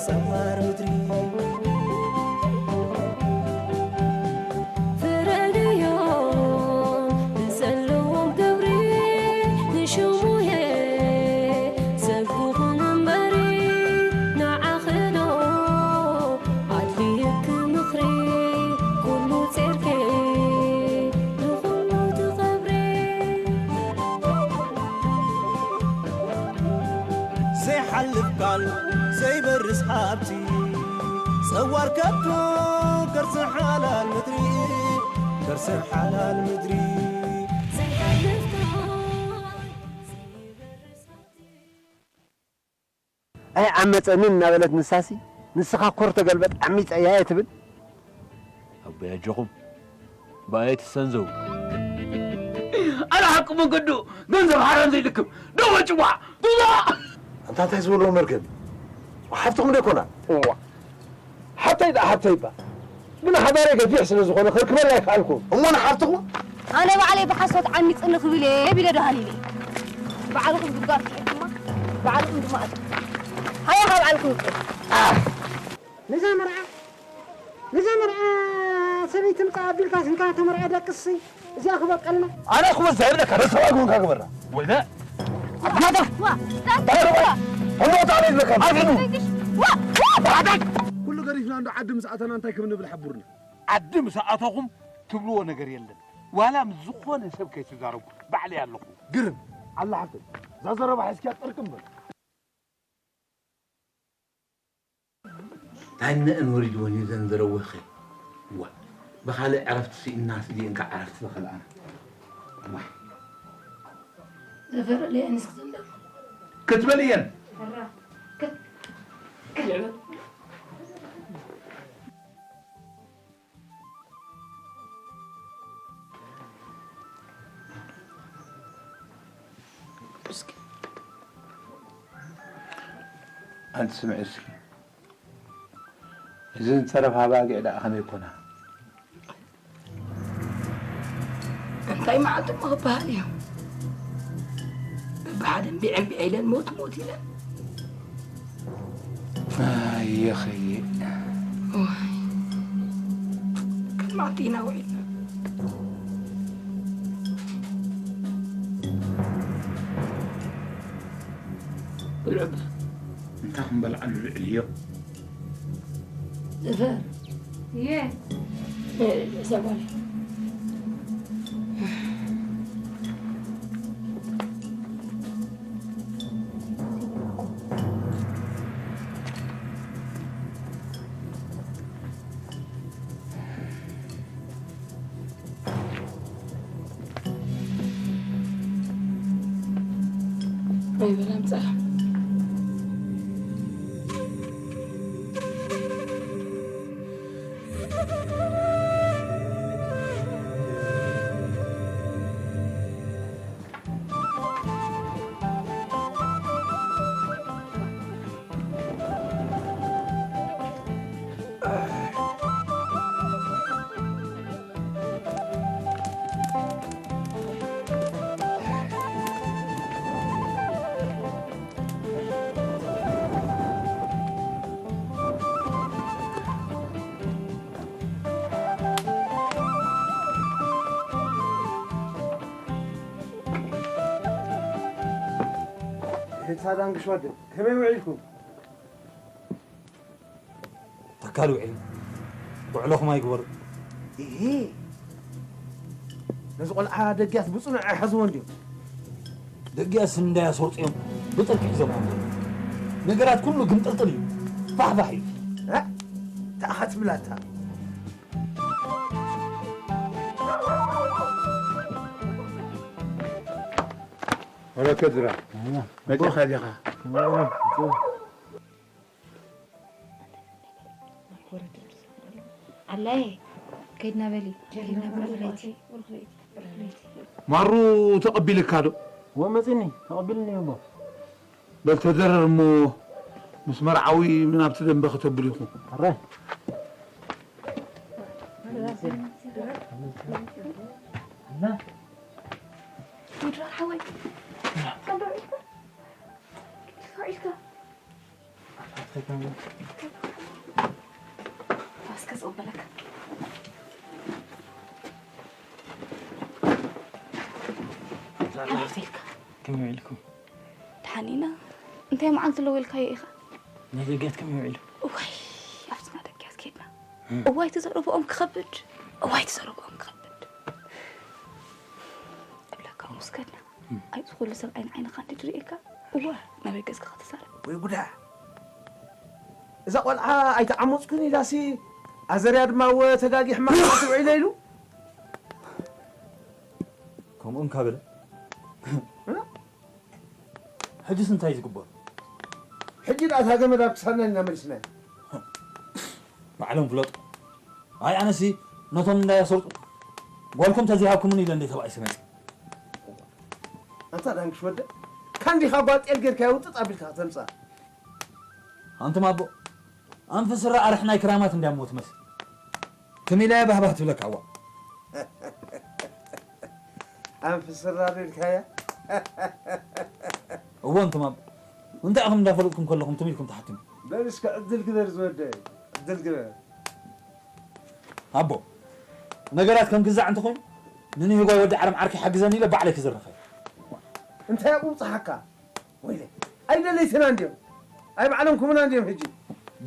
ጸዋር ምድሪ ፍረድዮ ንዘለዎም ግብሪ ንሽሙየ ሰብ ክኹን እምበሪ ንዓኽዶ ኣድልየኪ ምኽሪ ኩሉ ጼርኪ ንኹሉ ትቐብሪ። ዘይሓልፍ ቃል ዘይበርስ ሃብቲ ጸዋር ከብቱ ከርሲ ሓላል ምድሪ ከርሲ ሓላል ምድሪ ዘይሓልፍ ቃል ዘይበርስ ሃብቲ ኣይዓመጸንን እናበለት ንሳሲ ንስኻ ኮር ተገልበጥ ዓሚጸ እያ እየ ትብል። ኣቦይ ኣጆኹም ብኣይ ትሰንዘው። ኣነ ሓቂ መንገዱ ገንዘብ ሓራም ዘይልክም ደወ ጭዋ ዱዛ ኣንታ እንታይ ዝበልዎ መርገም ሓፍትኹም ዶ ኣይኮና? እዋ ሓብተይ ደኣ ሓብተይ እባ ግን ሓዳረይ ገፊሕ ስለ ዝኾነ ክርክበላ ኣይከኣልኩን። እሞ ንሓፍትኹም ኣነ ባዕለይ ብሓሶት ዓሚፅኒ ክብል እየ ቢለ ዶ ሃሊለ ባዕልኹም ጉድጓድ ትሕር ድማ ባዕልኹም ድማ ኣት ሃያ ካብ ባዕልኩም ውፅእ። ነዛ መርዓ ነዛ መርዓ ሰበይቲ ምፃ ኣቢልካ ስንካ ተመርዐ ደቅሲ እዚኣ ክበቀልና ኣነ ክወዛ ይብለካ ደ ሰብኣይ ኮንካ ግበራ ወይነ ናታ ዋ ተረባ ተሎ ታለ ይብለካ ኣፍኑ ዋ ዋ ኩሉ ገሪፍና እንዶ ዓዲ ምስ ኣተና እንታይ ከም ንብል ሓቡርና። ዓዲ ምስ ኣተኹም ትብልዎ ነገር የለን። ዋላ ምስ ዝኾነ ሰብ ከይትዛረቡ ባዕለይ ኣለኹ። ግርም ኣላ ሓፍተይ እዛ ዘረባ ሒዝኪያ ጥርቅም በል። ታነአን ወሪድወን እዩ ዘንዘረወኸ ዋ ብኻልእ ዕረፍቲ ስኢንና ስዲእንካ ዕረፍቲ ዝኸልኣና ዋ ዘፈረለይ ኣንስ ክትንደር ክትበል እየን ኣንቲ ስምዒ እስኪ እዘን ዝተረፋ ኣባጊዕ ደኣ ከመይ ኮና? እንታይ መዓልቲ እሞ ክበሃል እዩ? በብሓደ እምቢዕ እምቢዕ ኢለን ሞት ሞት ኢለን ኣየኸየ ዋይ ከም መዓልቲ ኢና ውዒልና ብልዑ እንታይ ክንበልዓሉ ልዕልዮ እፈር እየ እዛ ጓል ኣይበላም ጸሓ ሳዳን ግሽዋደ ከመይ ውዒልኩም? ተካል ውዒል ውዕሎኹም ኣይግበሩ። እሂ ነዚ ቆልዓ ደጊያት ብፅኑዕ ኣይሓዝዎን ድዮም? ደጊያት ስንዳያ ሰውፅኦም ብጥልቂ ሒዞም ኣለዉ። ነገራት ኩሉ ግምጥልጥል እዩ። ፋሕፋሕ እዩ። እ? ተኣኻ ትብላታ። ወረከት ዝራ መፂኻ ዲኻ? ኣላየ ከይድና በሊ ከይድና በሊ ረይቲ ማሩ ተቐቢልካ ዶ? ወመፅኒ ተቐቢልኒ እሞ በል ተደረር እሞ ምስ መርዓዊ ናብቲ ደንበ ከተብል ኢኹ። ኣረ ይድራር ሓወይ ሓበ ኢልካ ኢልካ እስከ ጽቡቅ በለካ። ዛላ፣ ሓንቲ ኢልካ። ከመይ ውዒልኩም? ደሓን ኢና። እንታይ መዓልቲ ኣለዎ ኢልካዮ ኢኻ? ናይ ደገያት ከመይ ውዒሉ? እዋይ፣ ኣብቲ ናይ ደገያት ከይድና። እም። እዋይ፣ እቲ ዘረብኦም ክኸብድ። እዋይ፣ እቲ ዘረብኦም ክኸብድ። እብለካ፣ ምስ ከድና። እም። ኣይ፣ እዚ ኩሉ ሰብ ዓይኒ ዓይንኻ እንዲ ዝርእየካ። እዋ፣ ናበይ ገጽካ ክትዛረብ? ወይ ጉዳ! እዛ ቆልዓ ኣይተዓመጽኩን ኢላሲ፣ ኣዘርያ ድማ እወ ተጋጊሕ ማዕረ ትውዒለ ኢሉ። ከምኡ እንካ በለ። እ? ሕጅስ እንታይ ዝግበር? ሕጂ ደኣ እታ ገመድ ኣብ ክሳድና ኢና መሊስናያ። ባዕሎም ፍለጡ። ኣይ ኣነሲ ነቶም እንዳያሰርጡ ጓልኩም ተዘይሃብኩምን ኢለ እንደ ተባኢሰ መጽ። ኣንታ ዳንክሽ ወደ፣ ካንዲኻ ጓል ጤል ጌርካያ ውጥጥ ኣቢልካ ከተምጽኣ። ኣንቱም ኣቦ፣ ኣንፊ ስረ ኣርሕ ናይ ክራማት እንድያ እሞ ትመስል። ትም ኢላያ ባህባህ ትብለካ፣ እዋ። ኣንፊ ስረ ዶ ኢልካያ? እዎ፣ ኣንቱም ኣቦ፣ እንታይ ኢኹም እንዳፈለጥኩም ከለኹም ትም ኢልኩም ትሓትሙ? በል እስከ ዕድል ግበር ዝወደይ፣ ዕድል ግበር። ኣቦ፣ ነገራት ከም ግዛዕ እንተኾይኑ፣ ንንህጓይ ወዲ ዓረም ዓርከይ ሓግዘኒ ኢለ ባዕለይ ክዝረኸ። እንታይ ኣብኡ ብጽሓካ? ወይለ፣ ኣይደለይትና እንድዮም። ኣይ ባዕሎም ኩምና እንድዮም ሕጂ።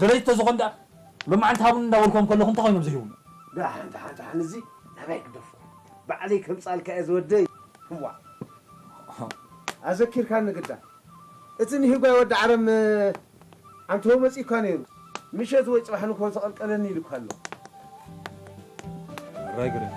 ደለይቲ ተዝኾን ደኣ፣ ሎማዓንቲ ሃቡኒ እንዳበልኮም ከለኹ እንታይ ኮይኖም ዝህቡኒ? ደሓን፣ ደሓን፣ ደሓን፣ እዚ ናባይ ግደፎ። ባዕለይ ከምጻልካ እየ ዝወደይ። እዋ። ኣዘኪርካኒ ግዳ። እቲ ንሂጓይ ወዲ ዓረም፣ ዓንተቦ መጺእኳ ነይሩ። ምሸት ወይ ጽባሕ ንግሆ ተቐልቀለኒ ኢሉ እኳ ኣሎ። ሕራይ ግርም።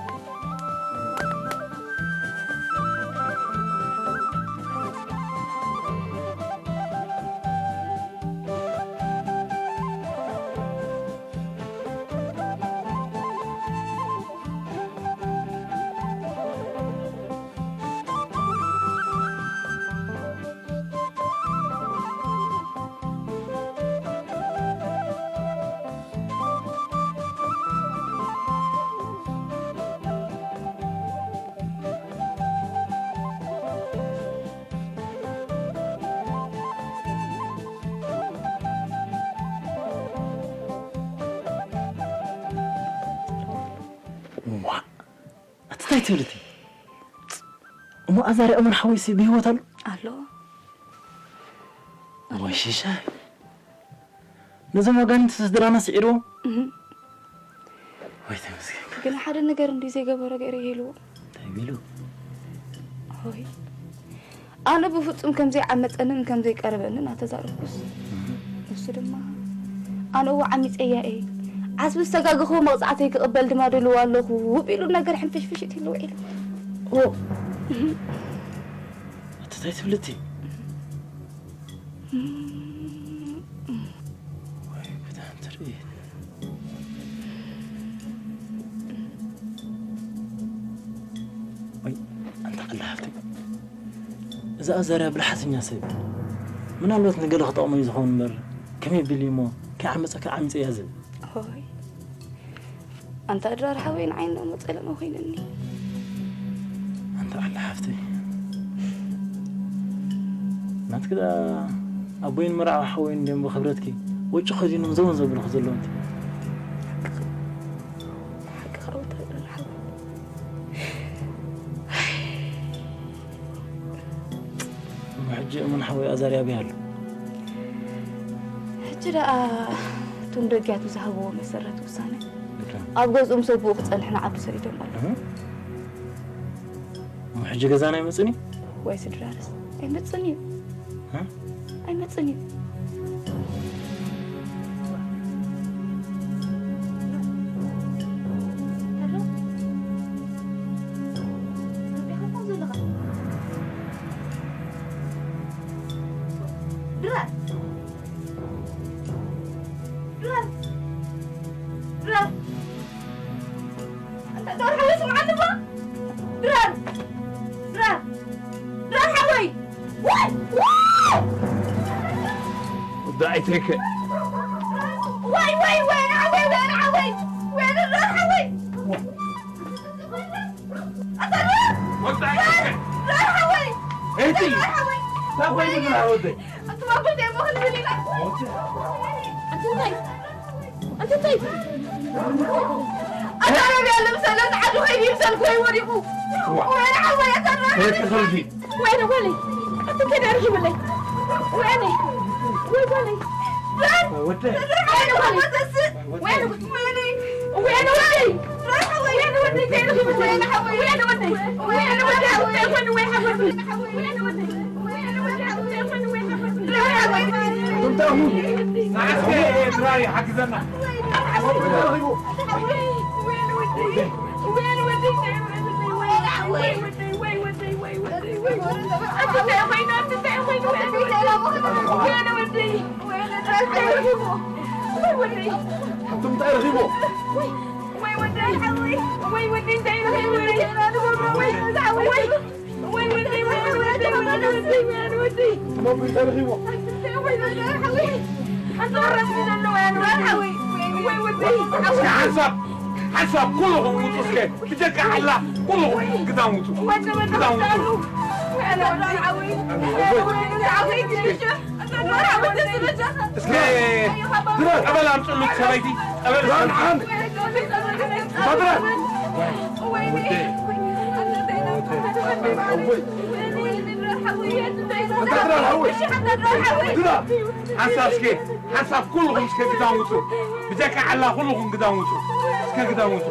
እዋ፣ ኣቲ እንታይ ትብል እቲ? እሞ ኣዛርያ እሙን ሓወይሲ ብህይወት ኣሎ? ኣሎ። ወይ ሽሻይ። ነዞም ኣጋንንቲ ስድራና ስዒርዎም? እህ። ወይ ተመስገን። ግን ሓደ ነገር እንዲ ዘይገበሮ ገይረ ይህልዎ። እንታይ ቢሉ? ሆይ። ኣነ ብፍጹም ከም ዘይዓመጸንን ከም ዘይቀረበንን ኣተዛረብኩስ። እህ። ንሱ ድማ፣ ኣነ እዎ ዓሚጸያ እየ። ዓስቢ ዝተጋገኹ መቕጻዕተይ ክቕበል ድማ ድልዋ ኣለኹ። ውብ ኢሉ ነገር ሕንፍሽፍሽ ኢሉ ውዒሉ። ኦ። እህ። ኣቲ እንታይ ትብል እቲ? ወይ ጉድ ኣንቲ ርኢት። ወይ ኣንታ ቀላ ሃብቲ። እዛ ኣዛርያ ብልሓተኛ ሰብ። ምናልባት ንገለ ክጠቕሞ እዩ ዝኸውን እምበር፣ ከመይ ቢሉ እሞ ከይዓመጸካ ዓሚጸያ ዝብል። ሆይ። ኣንታ ድራር ሓወይ ንዓይ እንዶ መጸለሚ ኮይንኒ። ኣንታ ኣላ ሓፍተይ። ናትኪ ደኣ ኣቦይን መርዓዊ ሓወይን እንድዮም ብኽብረትኪ ወጪ ከዲኖም ዘወን ዘብሉኺ ዘለዉ ኣንቲ። ሓቅኻ፣ ሓቅኻ ወታደር ሓወይ። እሞ ሕጂ እሙን ሓወይ ኣዛርያ ኣበይ ኣሎ? ሕጂ ደኣ እቶም ደጊያቱ ዝሃብዎ መሰረት ውሳነ እካ። ኣብ ገዝኦም ሰብኡ ክጸንሕ ንዓዱ ሰዲዶም ኣለዉ። እህ? እሞ ሕጂ ገዛና ኣይመጽእን እዩ? ወይ ስድራርስ ኣይመጽእን እዩ። እ? ኣይመጽእን እዩ። ድራር! ድራር! ድራር! ኣንታ ዶር ሓወይ ስምዓኒ እባ! ድራር! ድራር! ድራር ሓወይ! ዋይ! ዋይ! ወዲ ኣይትርከ። ዋይ፣ ዋይ፣ ዋይ፣ ኣነ ሓወይ፣ ወይ ኣነ ሓወይ! ወይ ኣነ ድራር ሓወይ! ኣታ ድራር! ወዲ ኣይትርከ። ድራር ሓወይ! እቲ ድራር ሓወይ! እንታይ ኮይኑ ድራር ወደይ? ኣንቱም ኣቦተይ እሞ ክንብል ኢና። ኣንቲ እንታይ? ኣንቲ እንታይ? ኣዛረብ ያለ ምሰለ ዓዱ ኸይዱ ይምሰል ወይ ወዲቑ። ወይነ ሓወይ ኣዛረብ። ወይነ ወለይ። ኣቲ ከዳ ርሂብለይ። ወይነ። ወይ ወለይ። ወደ። ወይነ ወለይ። ወይነ ወለይ። ወይነ ወለይ። ሓንሳብ ሓንሳብ ኩልኹም ውፁ እስከ ብጀካ ሓላ ኩልኹም ግዳም ውፁ ግዳም ውፁ እስከ ጸበል ኣምፅሉ ሰበይቲ ጸበል ሓንሳብ እስከ ሓንሳብ ኩልኹም እስከ ግዳም ውፁ ብጀካ ሓላ ኩልኹም ግዳም ውፁ እስከ ግዳም ውፁ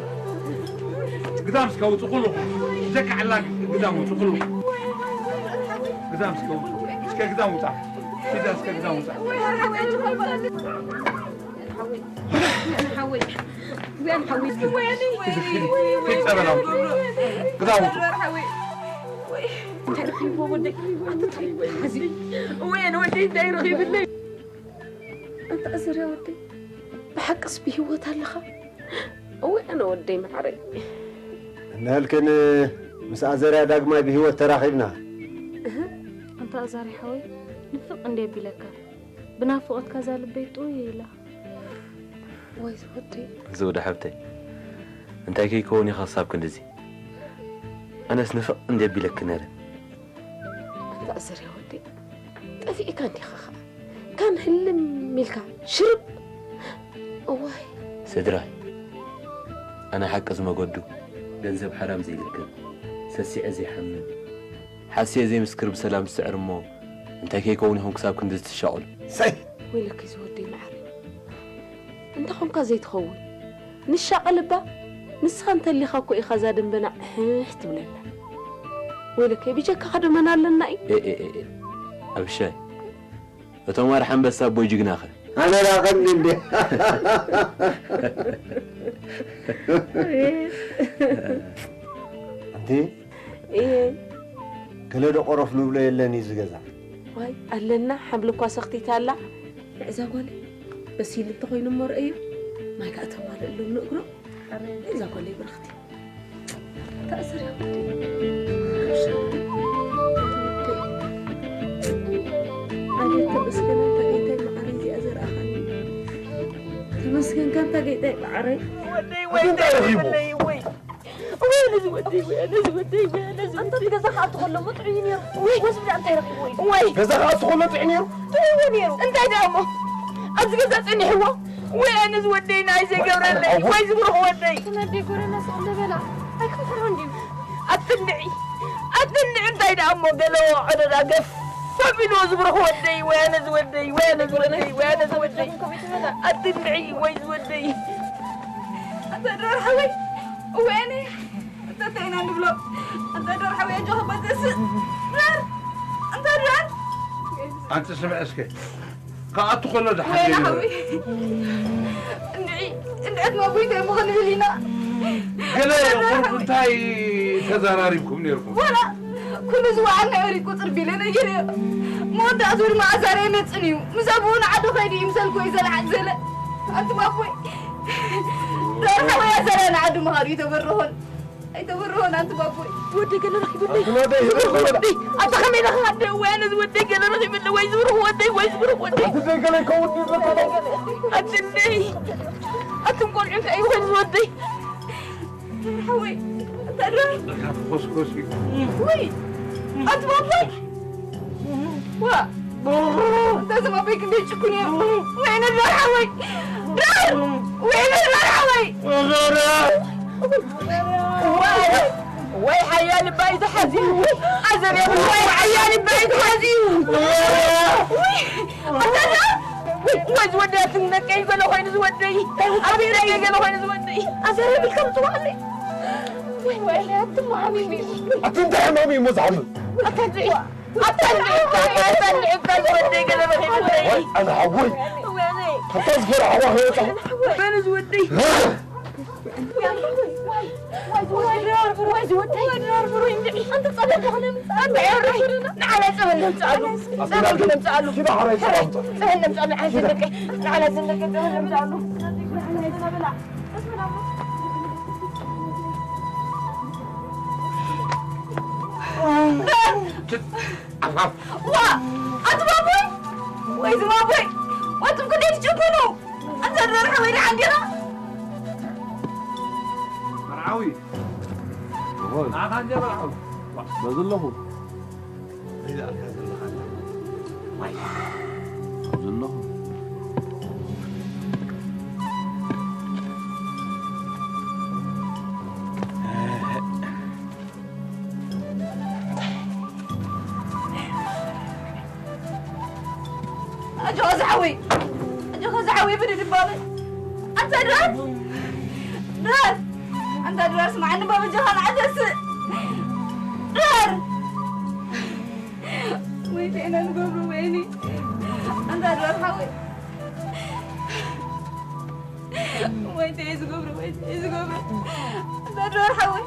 ግዳም እስከ ውፁ ኩልኹም ብጀካ ሓላ ግዳም ውፁ ኩልኹም ግዳም እስከ ውፁ እስከ ግዳም ውፃ ፊዳ እስከ ግዳም ውፃ ግዳም ውፁ እንታይ ረኺብዎ ወደይ ኣቲ እንታይ ሓዚ ወየን ወደይ እንታይ ረኺብለይ ኣንታ እዝርያ ወደይ ብሓቅስ ብህይወት ኣለኻ እወ ኣነ ወደይ መዓረይ እንሀልክን ምስ ኣዘርያ ዳግማይ ብህይወት ተራኺብና ኣንታ ኣዛሪ ሓወይ ንፍቕ እንደ ቢለካ ብናፍቖትካ እዛ ልበይ ጥውይ ኢላ ወይ ዝወደይ እዚ ወደ ሓብተይ እንታይ ከይከውን ኢኻ ክሳብ ክንድዚ ኣነስ ንፍቕ እንደ ቢለኪ ነረ ኣንታ ኣዘርያ ወደይ ጠፊእካ እንዲኻ ኸዓ ካን ህልም ኢልካ ሽርብ እዋይ ስድራይ ኣነ ሓቂ ዝመገዱ ገንዘብ ሓራም ዘይልክን ሰሲዐ ዘይሓምም ሓስየ ዘይምስክር ብሰላም ዝስዕር እሞ እንታይ ከይከውን ኢኹም ክሳብ ክንድዚ ትሻቐሉ ሰይ ወይለኪ ዝወደይ መዓረይ እንተ ኾንካ ዘይትኸውን ንሻቐል እባ ንስኻ እንተሊኻ እኮ ኢኻ እዛ ደንበና ዕሕሕ ትብለና ወይለከይ ብጀካኻ ዶ መን ኣለና እዩ ኣብሻይ እቶም ኣርሓ ኣንበሳ ኣቦይ ጅግናኸ ኣነ ራኸኒ እንዴ ኣንቲ እየ ገለ ዶ ቆረፍ ንብሎ የለን እዩ ዝገዛ ዋይ ኣለና ሓምሊ እኳ ሰኽቲታ ኣላ እዛ ጓለይ በሲሉ እንተኾይኑ እሞ ረአዮ ማይ ከዓ ተማልእሎም ንእግሮም እዛ ጓለይ ብርኽቲ ተኣስር ኣቤት ተመስገን ኣንታ ጌታይ መዓረይ እዚኣ ዘርኣኻኒ ተመስገን ካንታ ጌታይ መዓረይ ወደይ ወደይ ወደይ ወይ ወይ ነዚ ወደይ ወይ ነዚ ወደይ ወይ ነዚ ወደይ ገዛ ከኣ ትኸሎ መጥዑ እዩ ነይሩ ወይ ወስብዳ እንታይ ረኺቡ ወይ ወይ ገዛ ከኣ ትኸሎ ጥዑ ነይሩ ጥዑ ነይሩ እንታይ ደኣ እሞ ኣብዚ ገዛ ጸኒሕዎ ወይ ኣነ ዝወደይ ንኣይ ዘይገብረለይ ወይ ዝብርኽ ወደይ ነዲ ጎረና ስቕ እንደበላ ኣይክምሕሮ እንድዩ ኣትንዒ ኣትንዒ እንታይ ደኣ እሞ ገለ ዐደዳ ገፍ ፈቢልዎ ዝብርኽ ወደይ ወይ ኣነ ዝወደይ ወይ ኣነ ዝወደይ ወይ ኣነ ዝወደይ ኣትንዒ ወይ ዝወደይ ኣንተ ድራር ሓወይ ወይ ኣነ እንተ እንታይ ኢና ንብሎ ኣንተ ድራር ሓወይ ኣጆኻ በተስእ ድራር ኣንተ ድራር ኣንቲ ስምዕ እስከ ክኣቱ ከሎ ድሓን እንድዒ እንድዕት ማጉይተ እሞ ክንብል ኢና ገለ ቁርብ እንታይ ተዘራሪብኩም ነርኩም ዋላ ኩሉ ዝወዓልናዮ ሪቁ ጥርቢለ ነጊረዮ መወዳእቱ ድማ ኣዛርየ መፅን እዩ ምስ ኣብኡ ንዓዱ ከይዱ ይምሰልኩ እዩ ዘለዓል ዘለ ኣንቲ ባቦይ ዳርሓ ወይ ኣዛርያ ንዓዱ ምሃዱ ይተበረሆን ኣይተወርሆን ኣንቲ ባቦይ ወደይ ገለ ረኺብለይ ኣታ ከመይ ኢለ ክሃደ ወይ ኣነ ዝወደይ ገለ ረኺብለ ወይ ዝብርኽ ወደይ ወይ ዝብርኽ ወደይ ኣትንደይ ኣቱም ቆልዑ እንታይ ይኾን ዝወደይ ሓወይ ኣታድራ ወይ ኣንቲ ባቦይ ዋ እንታይ ዘማበይ ክንደይ ጭኩን እዮም ወይነ ዳር ሓወይ ዳር ወይነ ዳር ሓወይ ወይ ሓያል ባይታ ሓዚኡ ኣዘርያ ወይ ሓያል ባይታ ሓዚኡ። ወይ ዝወደያትን ደቀይ ገለ ኮይኑ ዝወደይ ኣቢለይ ገለ ኮይኑ ዝወደይ ኣዘርያ ቢልካ ምጽዋዕለይ። ወይ ወይ ኣትማዓሚሚ ኣቲ እንታይ ሕማም እዩ እሞ ዝሓምም? ኣታ እንታይ ኣታ እንታይ ኣታ እንታይ ዝወደይ ገለ በኺ ዝወደይ ኣነ ሓወይ ወያነይ ካብታ ዝፈርሓዋ ከወፃ ወያነይ ዝወደይ ኣትባቦይ ወይ ዝባቦይ ወትም ክደይ ትጭኩኑ ኣንተ ደርሐ ወይ ደሓን ዲኻ መርዓዊ ንዓኻ እንደ መርዓዊ በዚ ኣለኹ ኣብዚ ኣለኹ ኣጆኻ ዝሓወይ ኣጆኻ ዝሓወይ ብድድ ባበ ኣንታ ድራር ድራር ኣንታ ድራር ስማዕኒ ባበ ኣጆኻ ንዓተስእ ድራር ወይተይና ንገብሩ ወይኒ ኣንታ ድራር ሓወይ ወይተይ ዝገብሩ ወይተይ ዝገብሩ ኣንታ ድራር ሓወይ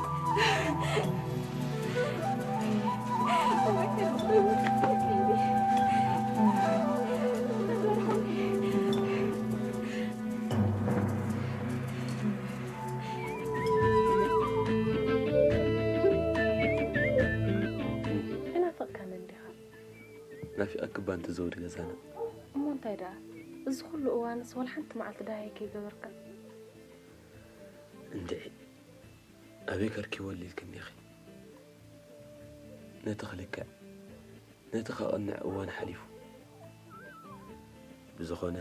ናፊቐካ መን ዲኻ? ናፊቐኪ እባ ኣንቲ ዘውዲ ገዛና። እሞ እንታይ ደኣ? እዚ ኩሉ እዋንስ ወላ ሓንቲ መዓልቲ ደሃይ ከይገበርካ? እንድዒ፣ ኣበይ ከርኪወሊ ኢልክኒ ኢኺ? ነቲ ክልክዕ፣ ነቲ ከቕንዕ እዋን ሓሊፉ። ብዝኾነ፣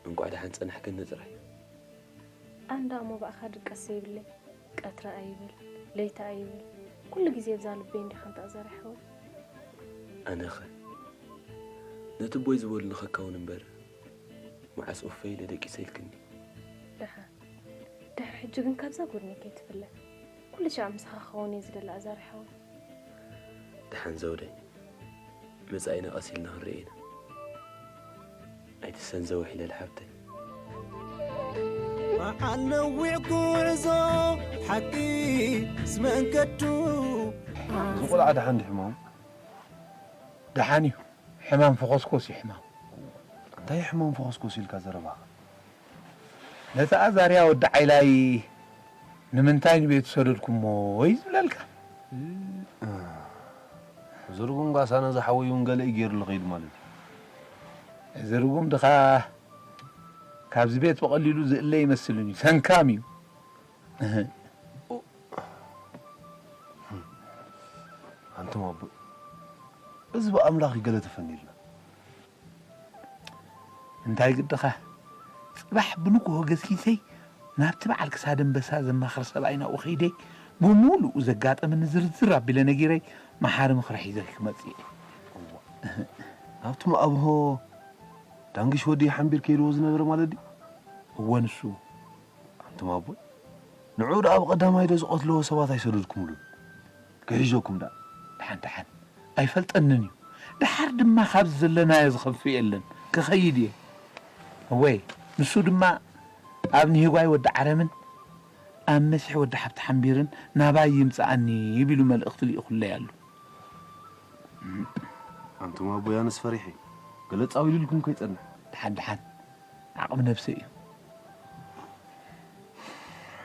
እንቋዕ ደሓን ጸናሕክኒ ጥራይ። ኣነ ደኣ እሞ ብኣኻ ድቀስ ዘይብለይ፣ ቀትሪ ኣይብል፣ ለይቲ ኣይብል፣ ኩሉ ግዜ ኣብዛ ልበይ እንዲኻ ኣንታ ኣዛርያ ሓወይ። ኣነኸ ነቲ ቦይ ዝበሉኒ ከካውን እምበር፣ መዓስ ኡፈይ ኢለ ደቂሰ ኢልክኒ። ደሓን፣ ድሕሪ ሕጂ ግን ካብዛ ጎድነይ ከይትፍለ። ኩሉ ሻዕ ምሳኻ ክኸውን እየ ዝደሊ ኣዛርያ ሓወይ። ደሓን ዘውደይ። መጻኢና ቀስ ኢልና ክንርኢ ኢና። ኣይትሰንዘዊ ሒለል ሓብተይ። በዓል ነዊሕ ጉዕዞ ሓቂ ምስ መንገዱ። እዚ ቆልዓ ደሓን ድዩ ሕማሙ? ደሓን እዩ። ሕማም ፈኾስኮስ እዩ ሕማም። እንታይ እዩ ሕማም ፈኾስኮስ ኢልካ ዘረባኻ? ነቲ ኣዛርያ ወዲ ዓይላይ ንምንታይ ንቤቱ ሰደድኩሞ እዩ ዝብለልካ። እዚ ርጉም ጋሳ ነዚ ሓወይ እውን ገለ እዩ ገይሩሉ ከይዱ ማለት እዩ። እዚ ርጉም ድኻ ካብዚ ቤት ብቐሊሉ ዝእለ ይመስልን እዩ። ሰንካም እዩ። ኣንቱም ኣቦ፣ እዚ ብኣምላኽ እዩ ገለ ተፈንዩልና። እንታይ ግድኻ፣ ጽባሕ ብንግሆ ገስጊሰይ ናብቲ በዓል ክሳድ ኣንበሳ ዘማኽር ሰብኣይ ናብኡ ከይደ፣ ብምሉኡ ዘጋጠመኒ ዝርዝር ኣቢለ ነጊረይ፣ መሓሪ ምኽሪ ሒዘ ክመጽእ እየ። ናብቲ መኣብሆ ዳንግሽ ወዲ ሓምቢር ከይድዎ ዝነበረ ማለት ድዩ? እወ፣ ንሱ። ኣንቱም ኣቦይ፣ ንዕኡ ደኣ ብቐዳማይ ዶ ዝቐትልዎ ሰባት ኣይሰደድኩምሉን? ክሕሸኩም ደኣ። ደሓን ደሓን። ኣይፈልጠንን እዩ። ደሓር ድማ ካብዚ ዘለናዮ ዝኸፍእ የለን። ክኸይድ እየ። እወ፣ ንሱ ድማ ኣብ ንሂጓይ ወዲ ዓረምን ኣብ መሲሕ ወዲ ሓብቲ ሓምቢርን ናባይ ይምጽኣኒ ቢሉ መልእኽቲ ልኢኹለይ ኣሎ። ኣንቱም ኣቦይ ኣነስ ፈሪሐ። ገለ ጻው ኢሉልኩም ከይጸንሕ። ደሓን ደሓን። ዓቕሚ ነብሰይ እዩ።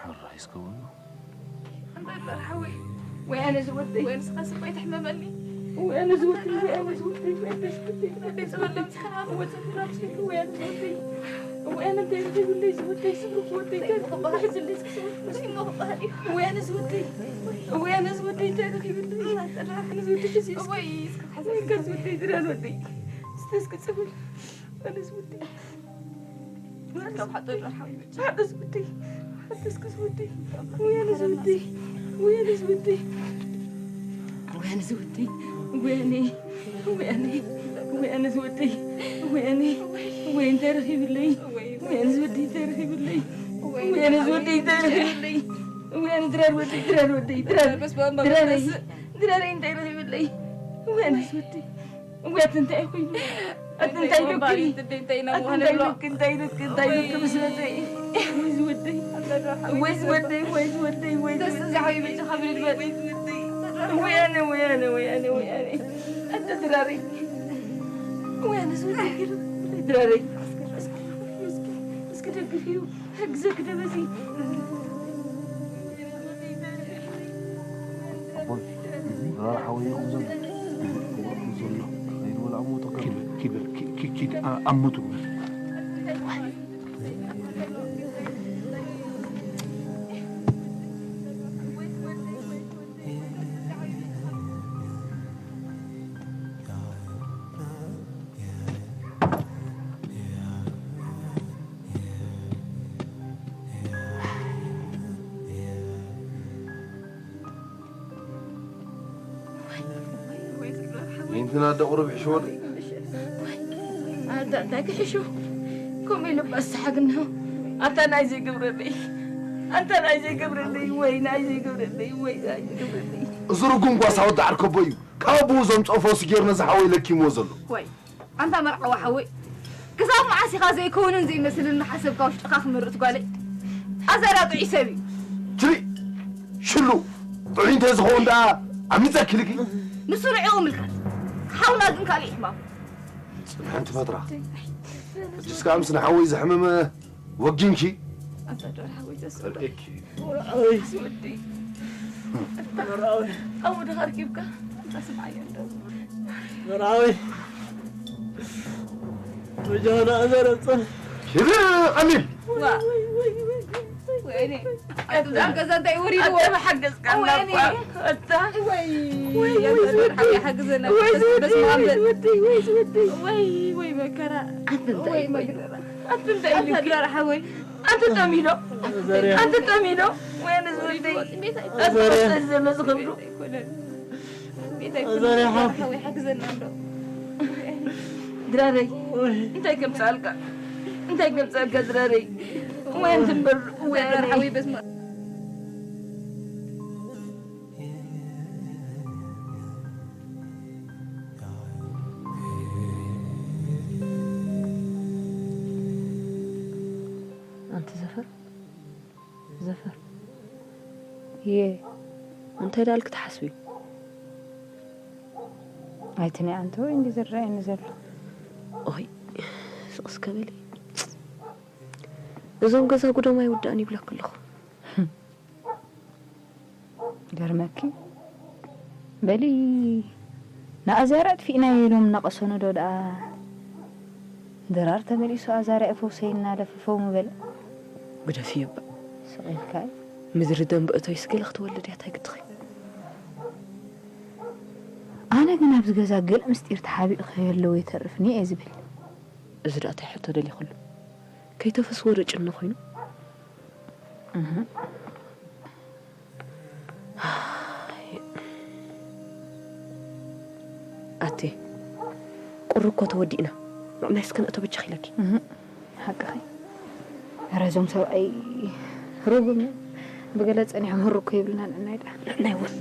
ሕራይ እስከ በሉ። እንታይ እምበር ሓወይ? ወይ ኣነ ዝወደይ። ወይ ንስኻ ስቕ ኣይትሕመመኒ። ወይ ኣነ ዝወደይ፣ ወይ ኣነ ዝወደይ፣ ወይ ኣነ ዝወደይ፣ ወይ ኣነ ዝወደይ፣ ወይ ኣነ ዝወደይ፣ ወይ ኣነ እንታይ ረኺቡለይ ዝወደይ፣ ስብርክ ወደይ፣ እንታይ ረኺቡለይ ዝወደይ፣ ወይ ኣነ ዝወደይ፣ ወይ ኣነ ዝወደይ፣ እንታይ ረኺቡለይ? ኣነ ዝወደይ፣ ወይ ኣነ ዝወደይ፣ ዝዳን ወደይ፣ እስቲ እስኪ ጽብል፣ ኣነ ዝወደይ፣ ካብ ሓጦ ይረሓው ይበጃ። ኣነ ዝወደይ። ኣተስክስ ወደይ፣ ወያነ ዝወደይ፣ ወያነ ዝወደይ፣ ወያነ ዝወደይ፣ ወያነ፣ ወያነ፣ ወያነ ዝወደይ፣ ወያነ፣ ወይ እንታይ ረኺብለይ፣ ወያነ ዝወደይ እንታይ ረኺብለይ፣ ወያነ ዝወደይ እንታይ ረኺብለይ፣ ወያነ ድራር ወደይ፣ ድራር ወደይ፣ ድራር፣ ድራረይ፣ ድራረይ እንታይ ረኺብለይ፣ ወያነ ዝወደይ። ወይ ኣቲ እንታይ ኮይኑ? ኣቲ እንታይ ኢሉኪ? ኣቲ እንታይ ኢሉኪ? እንታይ ኢሉኪ? እንታይ ኢሉኪ? ምስ መጸ ወይ ዝወደይ፣ ወይ ዝወደይ፣ ወይ ዝወደይ፣ ወይ ደስ ዝወደይ። ዝሓዊ ብልጭ ከብል ይበል። ወይ ዝወደይ። ወይ ኣነ፣ ወይ ኣነ፣ ወይ ኣነ፣ ወይ ኣነ። ኣቲ ድራሪ። ወይ ኣነ ዝወደይ ገይሩ። ድራሪ። እስኪ፣ እስኪ፣ እስኪ ደግፊው። ሕግዘ ክደበዚ። ኣቦይ፣ ራር ሓወይ ይኹን ዘሎ። ይኹን ዘሎ። ከይድ በል ኣብ ሞቱ ኪድ፣ ኪድ በል፣ ኪ-፣ ኪ-፣ ኪድ ኣ-፣ ኣብ ሞቱ ግበር። ይንትና ኣደ ቁሩብ ሕሽወሉ። ኣታ እንታይ ክሕሹ? ከምኡ ኢሉ ባስሓግ እንሆ። ኣታ ናይ ዘይገብረለይ። ኣታ ናይ ዘይገብረለይ ወይ ናይ ዘይገብረለይ ወይ ናይ ዘይገብረለይ። እዚ ርጉም ጓሳ ወዲ ዓርከቦ እዩ። ካብ ኣቦኡ ዘምፅኦ ፈውሲ ገይሩ ነዚ ሓወይ ለኪምዎ ዘሎ። ወይ ኣንታ መርዓዊ ሓወይ፣ ክሳብ መዓስ ኢኻ ዘይከውንን ዘይመስልን እናሓሰብካ ውሽጥኻ ክምርት ጓለይ? ኣዘራ ጥዑይ ሰብ እዩ። ትሪ ሽሉ ጥዑይ እንተ ዝኸውን ደኣ ኣሚፀኪ ልኪ። ንሱ ንዕኡ ምልካት፣ ሓውና ግን ካልእ ሕማም። ጽንሐንቲ ፈጥራ። ሕጅስ ከኣ ምስ ንሓወይ ዝሕመመ ወጊንኪ? ኣታ ዶር ሓወይ ተስፋ። ጸልኤኪ። መርዓዊ። መርዓዊ። ኣብኡ ዲኻ ኣርኪብካ? ኣታ ስምዓዮ እንዶ። መርዓዊ። ወጃና ኣዘረብጸን። ሽሪ ቀሊል። ዋ። ወይኔ። ኣታ ገዛ እንታይ ወሪድዎ? ኣታ መሓገዝካ ወይኔ። ኣታ። ወይ። ወይ፣ ኣታ ወይ፣ ዶር ሓወይ ሓግዘና። ወይ፣ በስመ ኣብ በል። ወይ፣ ወይ፣ ወይ፣ መከራ። ኣታ እንታይ ወይ፣ ወይ። መከራ። ኣቲ እንታይ ኣቲ ኢሉኪ? ድራር ሓወይ። ኣቲ ጠሚዶ። ዘርያ። ኣቲ ጠሚዶ። ወይኔ ዝወደይ። ኣቲ ዘርያ። ወደይ ዘሎ ዝኸብዱ። ኣይኮነን። ቤት ኣይኮነን። ዘርያ ሓ- ድራር ሓወይ ሓግዘና እንዶ። ድራረይ። ወይ። እንታይ ከምጻልካ? እንታይ ከምጻልካ ድራረይ? ወይ እንትንበር ወይ ድራር ሓወይ በስመ ኣንቲ ዘፈር፣ ዘፈር። የ እንታይ ዳልክ ትሓስቢ? ኣይትኒ ኣንቲ ወይ እንዲ ዝረኣየኒ ዘሎ። ኦይ፣ ስቕ እስከ በሊ። እዞም ገዛ ጉዶም ኣይውዳእን ይብለኪ ኣለኹ። ገርመኪ። በሊ፣ ንኣዛርያ ኣጥፊእናዮ ኢሎም እናቐሰኑ ዶ ደኣ ድራር ተመሊሱ ኣዛርያ ፈውሰይ እናለፈ ፈው ምበለ። ግደፍዮ እባ። ስቕ ኢልካ። ምድሪ ደንበ እቶይስ ገለ ክትወልድ እያ፣ እንታይ ግድኺ? ኣነ ግን ኣብዚ ገዛ ገለ ምስጢር ተሓቢኡ ከየለዎ ይተርፍኒ እየ ዝብል። እዚ ደኣ እንታይ ሕቶ ደሊኹሉ? ከይተፈስዎ ዶ ጭኒ ኮይኑ? እህ። ኣቴ፣ ቁሪ እኮ ተወዲእና። ንዕናይ እስከ ንእቶ በጃኺ ኢለኪ። እህ፣ ሓቅኺ። ኧረ እዞም ሰብኣይ ርጉም እዮም። ብገለ ጸኒሖም ህር እኮ ይብሉና ንዕናይ ደኣ። ንዕናይ እውን።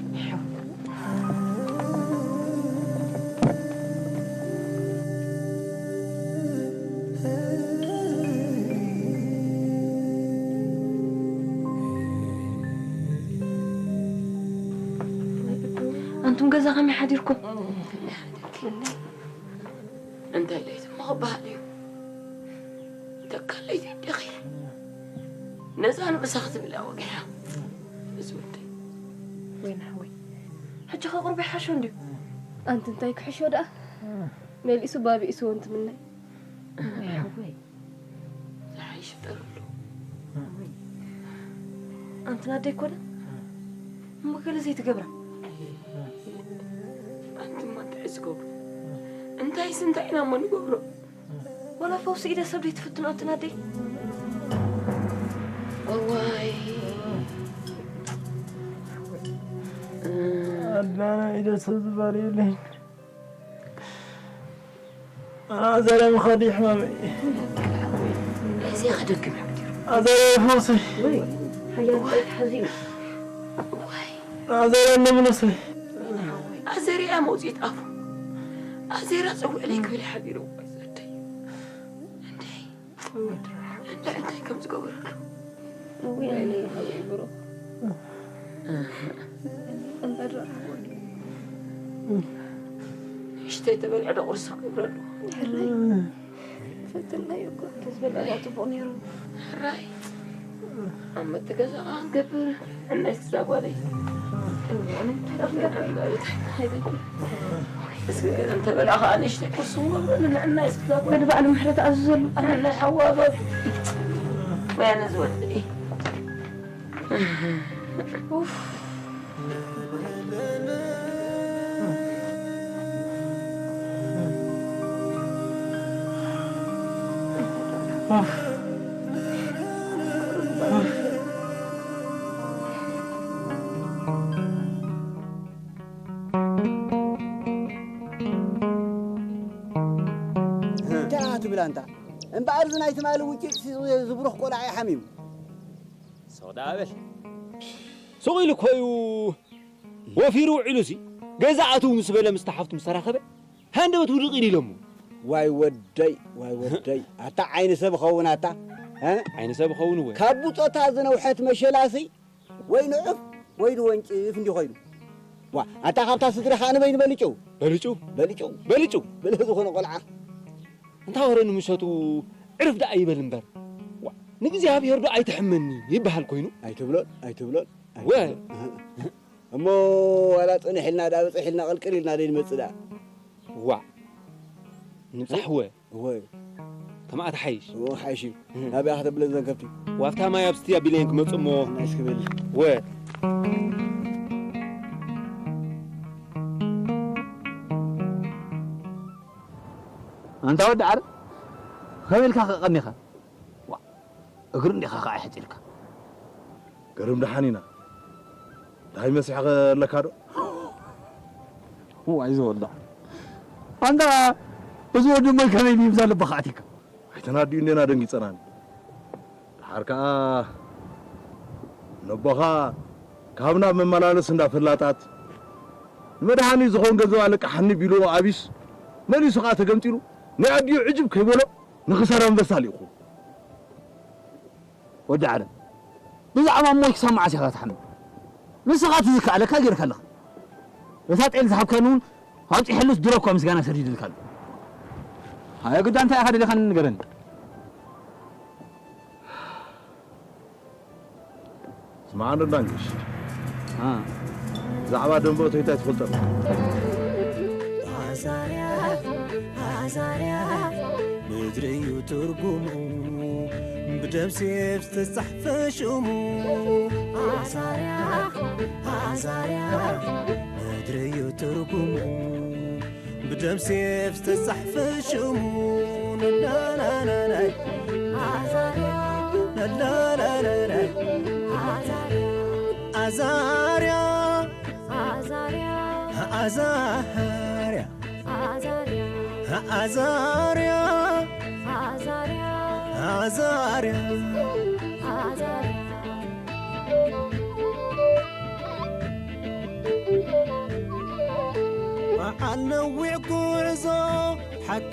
ኣንቱም ገዛ ከመይ ሓዲርኩም? እንታይ ለይቲ እሞ ክበሃል እዩ? ተካል ለይቲ ኣዴኺ ነዛ ንብሳ ክትብል እያ ወጊሓ። እዚ ወደይ። ወይኒ ሓወይ፣ ሕጂ ከ ቁሩብ ይሓሾ እንድዩ። ኣንቲ እንታይ ክሕሾ ደኣ? መሊሱ ባቢእስዎ እንትምነይ። ሓወይ። ዝሓይሽ ጠርሉ። ኣንቲ ናደይ ኮነ? እሞ ገለ ዘይትገብራ? ኣንትማ እንታይ ዝገብሩ? እንታይስ እንታይ ኢና እሞ ንገብሮ? ዋላ ፈውሲ ኢደ ሰብ ዘይትፍትኑ ኣንቲ ናደይ? እዋይ፣ ኣይደ ሰብ ዝበሃል የለይን። ኣዘረ ምኸዲ ሕማመይ። እዚ ክደግም ሕምድሩ። ኣዘረ ፈውሰይ። ወይ ሓያል ጸይት ሓዚኑ። ኣዘረ እንደምነሰይ። ኣዘሪያ መውፅኢት ኣፉ ኣዘራ ፀውዕለይ ክብል ሓቢሩ። ኣዘርደይ። እንታይ እንታይ እንታይ ከም ዝገበረሉ። ንእሽተይ ተበልዐ ዶ ቁርሲ ክገብረሉ። ሕራይ ፈትናዮ እኮ ተዝበልዐ ጽቡቕ ነይሩ። ሕራይ ኣብ መትገዛ ክንገብር። ሕናይ ስዛ ጓለይ። እስኪ ገለ እንተበላ ከዓ ንእሽተይ ቁርሲ ንገብረሉ። ንሕናይ ስዛ ጓለይ። ንባዕሉ ምሕረት ኣዝዘሉ። ንሕናይ ሓዋ ጓል። ወያነ ዝወደይ። ኡፍ። እንታይ ኢኻ ትብል ኣንታ? እምበኣር እዚ ናይ ትማሊ ውንጭጭ ዝብሩኽ ቆልዓ እዩ ሓሚሙ። ሱቕ ደኣ በል። ሱቕ ኢሉ እኮ እዩ ወፊሩ ውዒሉሲ፣ ገዛ ኣትው ምስ በለ ምስታ ሓፍቱ ምስ ተራኸበ፣ ሃንደበት ውድቕ ኢሉ ኢሎሞ። ዋይ ወደይ፣ ዋይ ወደይ። ኣታ ዓይኒ ሰብ ኸውን ኣታ፣ እ? ዓይኒ ሰብ ኸውን እወ። ካብ ብጾታ ዝነውሐት መሸላሲ፣ ወይ ንዑፍ፣ ወይ ንወንጭፍ እንዲ ኾይኑ። ዋ፣ ኣታ ካብታ ስድራ ኸኣ ንበይኑ በልጩ። በልጩ? በልጩ። በልጩ? ብልህ ዝኾነ ቆልዓ። እንታ ወረ ንምሸቱ ዕርፍ ደኣ ይበል እምበር። ዋ፣ ንእግዚኣብሔር ዶ ኣይትሕመኒ ይበሃል ኮይኑ? ኣይትብሎን፣ ኣይትብሎን፣ ወ- ኣይትብሎን። እሞ ዋላ ጽንሕ ኢልና ደኣ በጽሕ ኢልና ቅልቅል ኢልና ደይ ንመጽእ ደኣ። ዋ፣ ንብጻሕ ወ። እወ። ከማኣ ትሓይሽ። እወ፣ ሓይሽ እዩ። እህ። ናበይ ኢኻ ተብለን ዘን ከብቲ? ዋፍታ ማይ ኣብ ስትያ ቢለየን ክመጽእ እሞ። ናይስ ክብል። ወ። ኣንታ ወዲ ዓረ፣ ከመይ ኢልካ ከቐኒኻ? ዋ፣ እግሪ እንዲኻ ኸዓ ይሕጺልካ። ገርም ደሓን ኢና። እንታይ መሲሕኸ ኣለካ ዶ? ዋይ ዝወልዶ። ኣንታ፣ እዚ ወዲ እሞይ ከመይ ብይብዛ ልብኻ ኣቲካ? ኣይተናድዩ እንዴና ደንጊጸናኒ። ደሓር ከኣ ነቦኻ ካብ ናብ መመላለስ እንዳ ፈላጣት ንመድሃኒ ዝኾን ገንዘብ ኣለቃሓኒ ቢልዎ ኣቢስ መሊሱ ከኣ ተገምጢሉ ናይ ኣዲኡ ዕጅብ ከይበሎ ንኽሳራ ኣንበሳ ልኢኹ። ወዲ ዓረ፣ ብዛዕባ እሞይ ክሳብ መዓስ ኢኻ ትሓምም? ንስኻ እቲ ዝከኣለካ ጌርካ ኣለኻ። እታ ጤል ዝሃብካኒ እውን ኣውጺሐሉስ ድሮ እኳ ምስጋና ሰዲድልካ ኣሎ። ሃየ ግዳ እንታይ ኢኻ ደሊኻኒ ንገረኒ። ስምዓኒ ዳንግሽ። አ። ብዛዕባ ደንበ እቶይ እንታይ ትፈልጦ? ኣዛርያ፣ ኣዛርያ፣ ምድሪ እዩ ትርጉሙ፣ ብደም ሴፍ ዝተጻሕፈ ሽሙ። ኣዛርያ፣ ኣዛርያ፣ ምድሪ እዩ ትርጉሙ፣ ብደም ሴፍ ዝተጻሕፈ ሽሙ። ናናናናይ። ኣዛርያ። ናናናናይ። ኣዛርያ። ኣዛርያ። ኣዛርያ። ኣዛርያ። ኣዛርያ። ኣዛርያ። ኣዛርያ። ኣዛርያ። በዓል ነዊዕ ጉዕዞ ሓቂ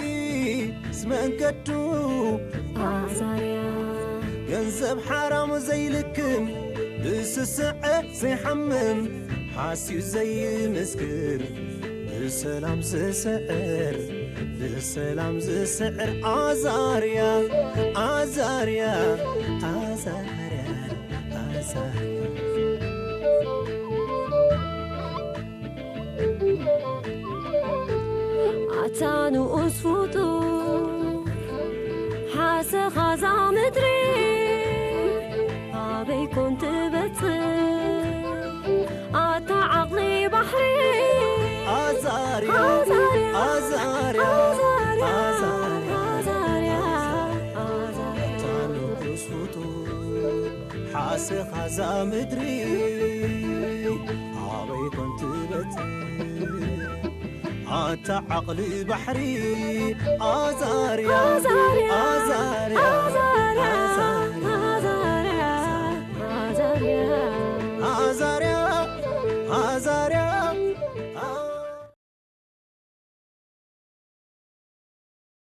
ዝመንገዱ ኣዛርያ። ገንዘብ ሓራም ዘይልክም ብስስዐ ዘይሓምም ሓስዩ ዘይምስክር ብሰላም ዝስዕር ብሰላም ዝስዕር ኣዛርያ ኣዛርያ ኣዛርያ ኣዛርያ። ኣታ ንኡስ ፍጡር ሓሰኻ እዛ ምድሪ ኣበይ ኮን ትበጽሕ ኣታ ዓቕሊ ባሕሪ ኣዛርያ ኣዛርያ ኣዛርያ ኣዛርያ ኣዛርያ ኣታ ንኡስ ፍጡር ሓሰኻ እዛ ምድሪ ኣበይ ይኮን ትበጽሕ ኣታ ዓቕሊ ባሕሪ ኣዛርያ